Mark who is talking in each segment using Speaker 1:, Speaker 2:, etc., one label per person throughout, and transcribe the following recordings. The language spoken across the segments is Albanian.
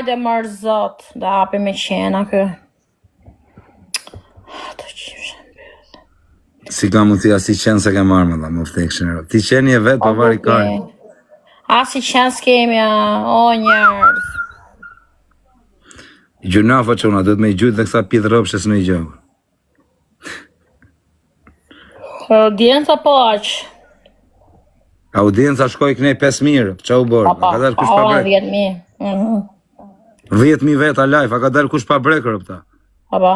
Speaker 1: Hajde mor zot, do hapi me qena kë. Të qifshe mbyll.
Speaker 2: Si ka mundësi as i qenë se ke marrë më dha, më vdekshin rob. Ti qeni e vetë, po vari kari.
Speaker 1: As i qenë s'kemi, a, o njerëz.
Speaker 2: Gjynah o çuna, duhet me i gjujt dhe kësa pidh rrobshe s'në i gjë.
Speaker 1: Audienca po aq.
Speaker 2: Audienca shkoi kënej 5000, ça u bërë?
Speaker 1: Po,
Speaker 2: A ka dalë kush pa
Speaker 1: po,
Speaker 2: brek?
Speaker 1: 10000. Mhm.
Speaker 2: 10000 veta live, a ka dalë kush pa brek robta?
Speaker 1: Po, po.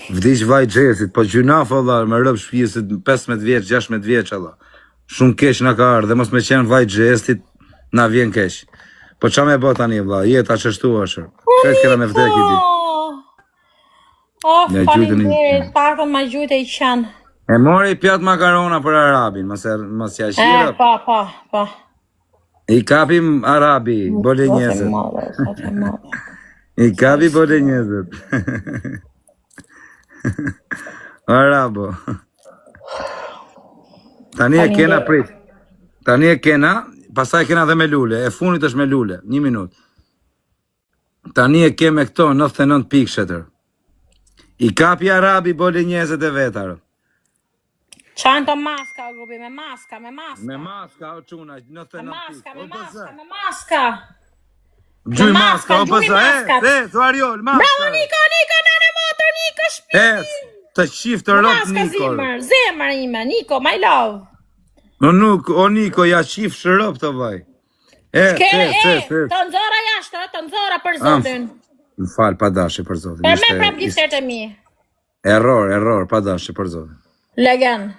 Speaker 2: Vdiq vllai Xhesit, po gjynah valla, me rob shpisë 15 vjeç, 16 vjeç alla. Shumë keq na ka ardhur, dhe mos me qenë vllai Xhesit, na vjen keq. Po ça me bë tani vlla, jeta çështu është. Krejt kena me vdek i di.
Speaker 1: Oh,
Speaker 2: Ja, gjujtën i-
Speaker 1: faleminderit, paktën ma gjujte i qenë.
Speaker 2: E mori pjat makarona për Arabin, mos e mos ja
Speaker 1: E,
Speaker 2: qira.
Speaker 1: po, po, po.
Speaker 2: I kapim Arabi, bole
Speaker 1: Zoti
Speaker 2: njerëzit.
Speaker 1: madhe, zoti madhe.
Speaker 2: I kapi bole njerëzit. Arabo. Tani e kena prit. Tani e kena, pastaj e kena dhe me lule. E funit është me lule. Një minutë. Tani e ke me këto 99 pikë shetër. I kapi Arabi bole njerëzit e vetar.
Speaker 1: Çan të maska o grupi me maska, me maska.
Speaker 2: Me maska o çuna, 99
Speaker 1: Me maska,
Speaker 2: pikë.
Speaker 1: me
Speaker 2: O
Speaker 1: maska,
Speaker 2: bëzë.
Speaker 1: me maska.
Speaker 2: Gjuj
Speaker 1: Me
Speaker 2: maska,
Speaker 1: maska,
Speaker 2: o
Speaker 1: gjuni
Speaker 2: bëzë, e,
Speaker 1: maskat.
Speaker 2: e, thu Ariol, maska.
Speaker 1: Bravo Niko, Niko, nane motër, Niko, shpi.
Speaker 2: E, të qif të
Speaker 1: Me
Speaker 2: rop
Speaker 1: maska
Speaker 2: Niko.
Speaker 1: zemër, zemër ime, Niko, my love.
Speaker 2: No nuk, o Niko, ja qif shërop të vaj. E,
Speaker 1: Kere,
Speaker 2: e, e,
Speaker 1: e,
Speaker 2: e.
Speaker 1: të nxora jashtë, të nxora për
Speaker 2: Ah,
Speaker 1: zotin.
Speaker 2: Më fal, pa dashje për zotin.
Speaker 1: Për me
Speaker 2: ishte-
Speaker 1: prap
Speaker 2: ishte-
Speaker 1: giftert e mi.
Speaker 2: Error, error, pa dashje për zotin.
Speaker 1: Legen.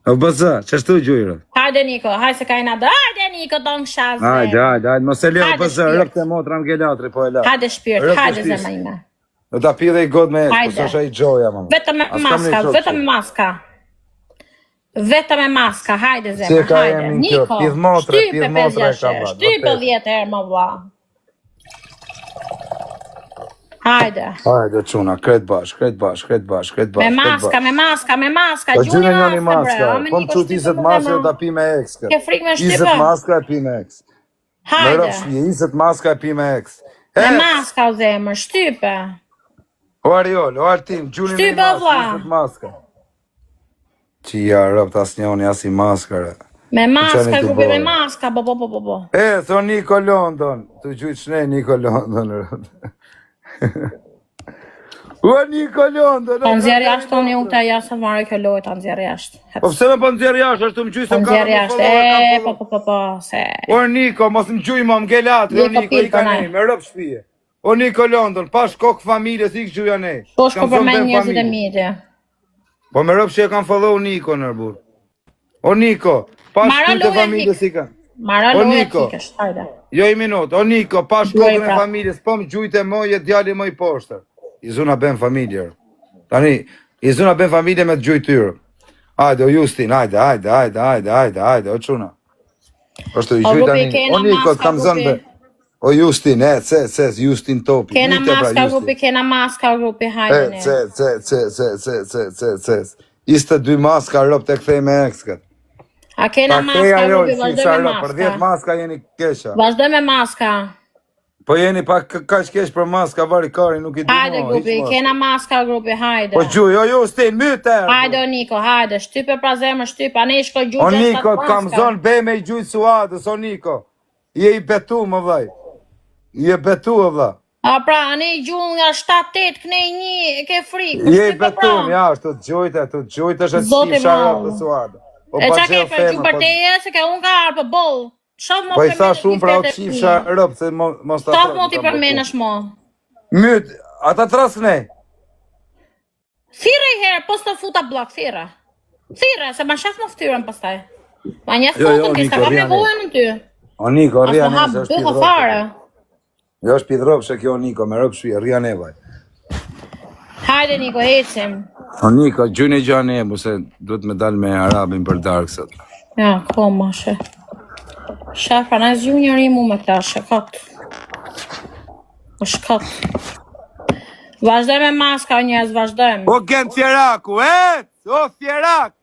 Speaker 2: O bëzë, ç'ashtu gjujrë.
Speaker 1: Hajde Niko, hajde se ka i na do. Hajde Niko, do në shazë.
Speaker 2: Hajde, hajde, hajde, mos e leo
Speaker 1: Hajde,
Speaker 2: bëzë,
Speaker 1: shpirt.
Speaker 2: rëp të motra më gelatri, po e la.
Speaker 1: Hajde shpirt,
Speaker 2: Rëp të
Speaker 1: hajde
Speaker 2: shpis.
Speaker 1: zemra ime.
Speaker 2: Do ta pi dhe i god me e, po
Speaker 1: Hajde.
Speaker 2: s'është ai gjoja, mama.
Speaker 1: Vetëm me
Speaker 2: As kam
Speaker 1: maska,
Speaker 2: një shok
Speaker 1: vetëm
Speaker 2: që.
Speaker 1: me maska. Vetëm me maska, hajde
Speaker 2: Si e
Speaker 1: zemra,
Speaker 2: ka
Speaker 1: hajde.
Speaker 2: emrin kjo?
Speaker 1: Niko,
Speaker 2: Pidh motre,
Speaker 1: shtype
Speaker 2: pidh motre e
Speaker 1: 56
Speaker 2: ka
Speaker 1: herë,
Speaker 2: valla,
Speaker 1: shtype
Speaker 2: vërtet.
Speaker 1: 10 herë më vlla. Hajde.
Speaker 2: Hajde çuna, krejt bash, krejt bash, krejt bash, krejt bash.
Speaker 1: Me
Speaker 2: krejt
Speaker 1: maska,
Speaker 2: bash.
Speaker 1: me maska, me maska,
Speaker 2: Po
Speaker 1: gjuni
Speaker 2: gjyne njëri
Speaker 1: maska, bre.
Speaker 2: maska,
Speaker 1: A me
Speaker 2: po më
Speaker 1: Niko
Speaker 2: çu
Speaker 1: shtype
Speaker 2: 20
Speaker 1: po
Speaker 2: maska
Speaker 1: zemra.
Speaker 2: do ta pi me ex kët.
Speaker 1: Ke frikë me
Speaker 2: 20
Speaker 1: shtype?
Speaker 2: maska e pi me ex. Me
Speaker 1: Hajde.
Speaker 2: rëp shpije, 20 maska e pi me ex.
Speaker 1: Me
Speaker 2: Ex!
Speaker 1: maska o zemër, shtype.
Speaker 2: O Ariol, o Altin, gjuni me
Speaker 1: Shtype, o
Speaker 2: maska,
Speaker 1: vlla.
Speaker 2: 20 maska. Qi ja rëp të asnjoni as i maskare.
Speaker 1: Me maska,
Speaker 2: Qani të
Speaker 1: grupi me
Speaker 2: bërë.
Speaker 1: maska, bo bo bo bo bo.
Speaker 2: E, tho Niko London. Të gjujt shne Niko London. rëp. O Niko London.
Speaker 1: Ta nxjerr jashtë unë unë ta jashtë sa marrë kjo lojë, ta nxjerr jashtë.
Speaker 2: Po pse me po nxjerr jashtë, është të më gjuj se
Speaker 1: Po
Speaker 2: më ka
Speaker 1: nxjerr
Speaker 2: më
Speaker 1: jashtë.
Speaker 2: follow, kam
Speaker 1: E,
Speaker 2: follow.
Speaker 1: po po po po, se.
Speaker 2: O Niko, mos më gjuj më, më gelatri, o
Speaker 1: Niko,
Speaker 2: Niko, i ka
Speaker 1: pilë, po,
Speaker 2: nej, me rëp shpije. O Niko London, pa shkok familjes, ik gjuja nej.
Speaker 1: Po shko
Speaker 2: Kam
Speaker 1: për
Speaker 2: zonë
Speaker 1: me
Speaker 2: ben
Speaker 1: njerëzit e
Speaker 2: familje.
Speaker 1: mi ti.
Speaker 2: Po me rëp që e kam follow Niko në burr. O Niko, pa
Speaker 1: Mara
Speaker 2: shkyn të
Speaker 1: lojën
Speaker 2: familjes
Speaker 1: hik.
Speaker 2: i ka.
Speaker 1: Mara
Speaker 2: O
Speaker 1: lojën
Speaker 2: Niko.
Speaker 1: hikesh, hajde.
Speaker 2: Jo i minut, o Niko, pa
Speaker 1: Duaj
Speaker 2: shkokën e
Speaker 1: prap.
Speaker 2: familjes, po më gjujte moje djali më i poshtër. I zuna ben familje. Tani, i zuna ben familje me të gjujtyrë. Hajde, o Justin, hajde, hajde, hajde, hajde, hajde, hajde, o çuna. Është i
Speaker 1: O
Speaker 2: gjujt
Speaker 1: grupi
Speaker 2: tani.
Speaker 1: kena
Speaker 2: O Niko,
Speaker 1: maska
Speaker 2: të kam zënë
Speaker 1: grupi.
Speaker 2: be. O Justin, e, ce, ce, Justin Topi.
Speaker 1: Kena
Speaker 2: Myte pra,
Speaker 1: maska
Speaker 2: Justin.
Speaker 1: grupi, kena maska grupi, hajde
Speaker 2: E,
Speaker 1: ne.
Speaker 2: ce, ce, ce, ce, ce, ce, ce, ce. 22 maska rëp të kthej me ex kët.
Speaker 1: A kena
Speaker 2: Ta kthej
Speaker 1: maska
Speaker 2: ajo,
Speaker 1: grupi,
Speaker 2: si
Speaker 1: vazhdoj
Speaker 2: sa
Speaker 1: me
Speaker 2: rëp, për 10
Speaker 1: maska.
Speaker 2: maska jeni keqa.
Speaker 1: Vazhdoj me maska.
Speaker 2: Po jeni pak kaq keq për maska, vari kari, nuk i di
Speaker 1: Hajde
Speaker 2: mo, hiç
Speaker 1: grupi,
Speaker 2: maska.
Speaker 1: kena maska grupi, hajde.
Speaker 2: Po gjuj, o Justin, myte!
Speaker 1: Hajde o Niko, hajde, shtype pra zemër, shtype, a ne i shko
Speaker 2: O
Speaker 1: gjuhë
Speaker 2: Niko, të kam zonë be me i gjujt suadës, o Niko. Je i betu, më vllaj. Je betu, o vlla.
Speaker 1: A pra, a ne i gjuhë nga 7-8, këne i një, e ke frikë, po
Speaker 2: Je i
Speaker 1: shtype
Speaker 2: betu,
Speaker 1: pra.
Speaker 2: ja, është të gjujtë, të gjujtë është të
Speaker 1: Zoti
Speaker 2: qifsha
Speaker 1: madh.
Speaker 2: rëp të suadë. O
Speaker 1: E
Speaker 2: pa
Speaker 1: qa ke
Speaker 2: gjell
Speaker 1: për gjuhë
Speaker 2: femër,
Speaker 1: për
Speaker 2: po,
Speaker 1: teje, se ke unë ka arë, po boll. Shof mo
Speaker 2: po i
Speaker 1: përmenësh
Speaker 2: tha shumë pra o
Speaker 1: giftet e mi.
Speaker 2: qifsha rëp, se mo, mos ta
Speaker 1: Shof
Speaker 2: trap,
Speaker 1: mo ti
Speaker 2: kam betu.
Speaker 1: përmenësh mo.
Speaker 2: Myt, ata tras ne.
Speaker 1: Thirre i herë, po s'të futa blok, thirre. Thirre, se ma shef më fytyrën pastaj. Ma njeh
Speaker 2: Jo, jo,
Speaker 1: fotën, ti
Speaker 2: Niko,
Speaker 1: s'ka kam
Speaker 2: rria ne.
Speaker 1: nevojën në ty.
Speaker 2: O Niko,
Speaker 1: As
Speaker 2: rria
Speaker 1: më
Speaker 2: ne,
Speaker 1: hap
Speaker 2: se është
Speaker 1: bythë
Speaker 2: pidhropshe.
Speaker 1: fare.
Speaker 2: Jo është pidhropshe kjo Niko, me rëp shpije, rria ne vaj.
Speaker 1: Hajde Niko, ecim.
Speaker 2: O Niko, gjyne gjë ne, bu se duhet me dal me Arabin për darkë sot.
Speaker 1: Ja, ko ma she. Shef, pra na zgju njëri mu me këta, shkot. O shkot. Vazhdoj me maska, o njerëz, vazhdojmë.
Speaker 2: O Gent Fjeraku, e! O Fjerak!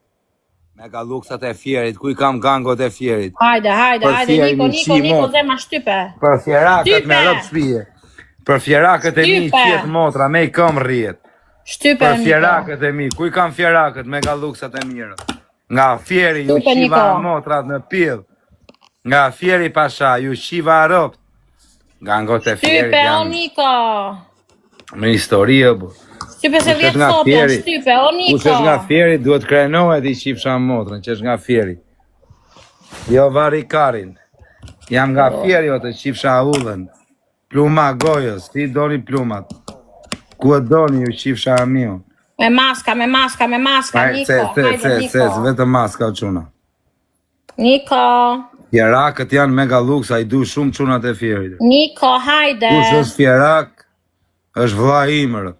Speaker 2: Me galluksat e fierit, ku i kam gangot e fierit?
Speaker 1: Hajde, hajde,
Speaker 2: Për
Speaker 1: hajde,
Speaker 2: fierin
Speaker 1: Niko,
Speaker 2: i
Speaker 1: Niko,
Speaker 2: qi
Speaker 1: Niko,
Speaker 2: mot.
Speaker 1: zemra shtype.
Speaker 2: Për fierakët me
Speaker 1: Shtype!
Speaker 2: rob shpije. Për fierakët e mi
Speaker 1: Shtype!
Speaker 2: qjet motra, me i këm rrijet.
Speaker 1: Shtype,
Speaker 2: Për
Speaker 1: Niko.
Speaker 2: fierakët e mi, ku i kam fierakët me galluksat e mirë? Nga fieri ju
Speaker 1: Shtype,
Speaker 2: qiva
Speaker 1: Niko.
Speaker 2: motrat në pill. Nga fieri pasha ju qiva robt. Gangot e fierit
Speaker 1: Shtype, o
Speaker 2: janë
Speaker 1: Niko.
Speaker 2: me histori o bu.
Speaker 1: Shtype se
Speaker 2: Kush
Speaker 1: vjet
Speaker 2: është nga
Speaker 1: sot janë
Speaker 2: fieri?
Speaker 1: shtype, o
Speaker 2: Kush është nga
Speaker 1: Niko.
Speaker 2: fieri duhet krenohet i qifsha motrën, që është nga fieri. Jo vari karin. Jam nga fieri o të qifsha udhën. Pluma gojës, si doni plumat. Ku e doni ju qifsha amiu.
Speaker 1: Me maska, me maska, me maska,
Speaker 2: Ai,
Speaker 1: Niko.
Speaker 2: ce, ce,
Speaker 1: Hajde,
Speaker 2: ce, ce,
Speaker 1: Niko.
Speaker 2: vetëm maska o çuna.
Speaker 1: Niko.
Speaker 2: Fierakët janë mega luks, ai du shumë çunat e fierit.
Speaker 1: Niko, hajde.
Speaker 2: Kush është fierak, është vlla im. rë.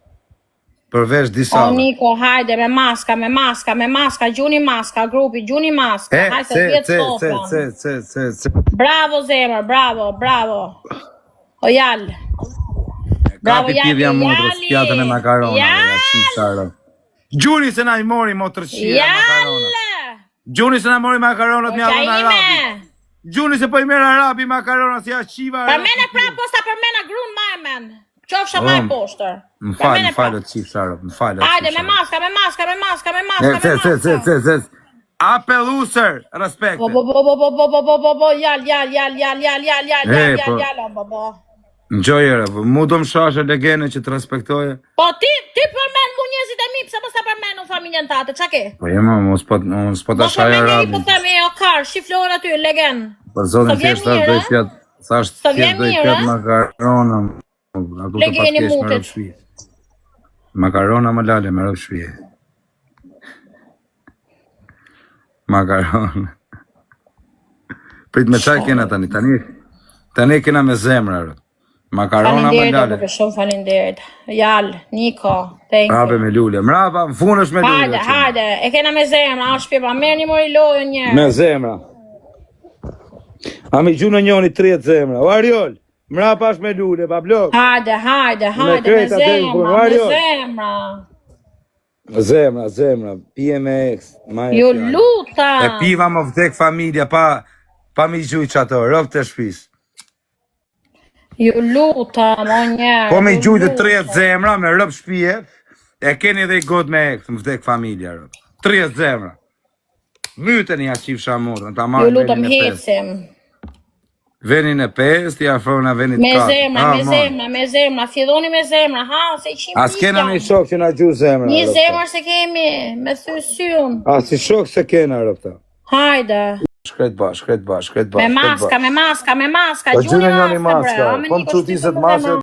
Speaker 2: Përveç
Speaker 1: O
Speaker 2: disave.
Speaker 1: Niko, hajde me maska, me maska, me maska, gjuni maska, grupi, gjuni maska.
Speaker 2: E,
Speaker 1: Hajde,
Speaker 2: ce,
Speaker 1: vjet
Speaker 2: ce,
Speaker 1: sot
Speaker 2: ce,
Speaker 1: janë.
Speaker 2: ce, ce, ce, ce.
Speaker 1: Bravo zemër, bravo, bravo. O jal. Bravo
Speaker 2: Kapi
Speaker 1: Jali,
Speaker 2: pidhja motrës,
Speaker 1: Jali.
Speaker 2: pjatën e makaronave, ja qifsha rë. Gjuni se na i mori motërqira makarona.
Speaker 1: Jale.
Speaker 2: Gjuni se na mori makaronat mja
Speaker 1: Goqa
Speaker 2: dhënë arabi.
Speaker 1: ime.
Speaker 2: Gjuni se po i merr arabi makarona si ja qiva.
Speaker 1: Për mene pra po sta për mena grun ma e men. Qofsha ma e
Speaker 2: Oh,
Speaker 1: poshtër.
Speaker 2: Më
Speaker 1: Për
Speaker 2: fal,
Speaker 1: mene
Speaker 2: më fal
Speaker 1: pra.
Speaker 2: o qifsha rë, më fal. o
Speaker 1: Hajde
Speaker 2: qifsha
Speaker 1: me
Speaker 2: rë.
Speaker 1: maska, me maska, me maska, me maska,
Speaker 2: E,
Speaker 1: me
Speaker 2: ce, ce, ce,
Speaker 1: maska.
Speaker 2: ce, ce. Apelluser, respekte.
Speaker 1: Po po po po po po po po po po jal jal jal jal jal jal jal
Speaker 2: E,
Speaker 1: jal jal
Speaker 2: po.
Speaker 1: jal o, po po.
Speaker 2: Ngjojere, po, mu do më shashe legene që të respektoje.
Speaker 1: Po ti ti përmend mu njerëzit e mi, pse mos ta përmend unë familjen tate, çka ke?
Speaker 2: Po jema, mos po mos po ta
Speaker 1: Mos
Speaker 2: shaj
Speaker 1: përmend njeri po
Speaker 2: arabin.
Speaker 1: them e o kar, shiflor aty legen.
Speaker 2: Për zotin
Speaker 1: S'të vjen
Speaker 2: thjesht thash
Speaker 1: mirë,
Speaker 2: do i
Speaker 1: a?
Speaker 2: pjat, thash
Speaker 1: S'të vjen
Speaker 2: thjesht do i
Speaker 1: mirë,
Speaker 2: pjat
Speaker 1: a?
Speaker 2: makarona. A ku të pat
Speaker 1: Legeni
Speaker 2: keq me
Speaker 1: mutit.
Speaker 2: rob shtëpi. Makarona më lale me rob shtëpi. Makarona. Prit me çaj kena tani, tani tani kena me zemra. rë. Makarona më
Speaker 1: Faleminderit, o
Speaker 2: lale.
Speaker 1: duke shumë faleminderit. Jal, Niko, thank
Speaker 2: Prape
Speaker 1: you.
Speaker 2: me lule. Mrapa, në fund është me lule.
Speaker 1: Hajde,
Speaker 2: çuna.
Speaker 1: hajde, e kena me zemra, është pjepa, merrni mori lojën njerë.
Speaker 2: Me zemra. A mi gjunë njoni 30 zemra. O Ariol, mrapa është me lule, pa blok.
Speaker 1: Hajde, hajde, hajde, me
Speaker 2: krejt atë në
Speaker 1: zemra, me
Speaker 2: Mario.
Speaker 1: zemra.
Speaker 2: Zemra, zemra, pije me eks. Ma e
Speaker 1: Ju
Speaker 2: fjala. E
Speaker 1: luta.
Speaker 2: piva më vdek familja pa pa mi gjujt që ato, rob të shtëpisë.
Speaker 1: Ju luta, mo njerë.
Speaker 2: Po me
Speaker 1: ju
Speaker 2: gjujt
Speaker 1: luta.
Speaker 2: 30 zemra me rob shtëpie, e keni edhe i got me eks, më vdek familja rob. 30 zemra. Myteni ja qifsha motrën, ta
Speaker 1: Ju
Speaker 2: marrin
Speaker 1: lutëm
Speaker 2: venin e pesë.
Speaker 1: hecim.
Speaker 2: Venin e pesë, ti afrona venit
Speaker 1: Me
Speaker 2: katër.
Speaker 1: zemra,
Speaker 2: Ah,
Speaker 1: me
Speaker 2: mon.
Speaker 1: zemra, me zemra, filloni me zemra, ha, se qim
Speaker 2: A s'kena një shok që na gju zemra.
Speaker 1: Një
Speaker 2: robta.
Speaker 1: zemër se kemi, me thy syun.
Speaker 2: A si shok se kena robta.
Speaker 1: Hajde.
Speaker 2: Shkret ba, shkret ba, shkret ba.
Speaker 1: Me
Speaker 2: shkret ba.
Speaker 1: maska, me maska, me maska,
Speaker 2: Po
Speaker 1: gjuni
Speaker 2: gjune njoni
Speaker 1: maska, bre.
Speaker 2: maska,
Speaker 1: A me
Speaker 2: po më
Speaker 1: Niko
Speaker 2: çuditët
Speaker 1: shtypë
Speaker 2: maska,
Speaker 1: zemra.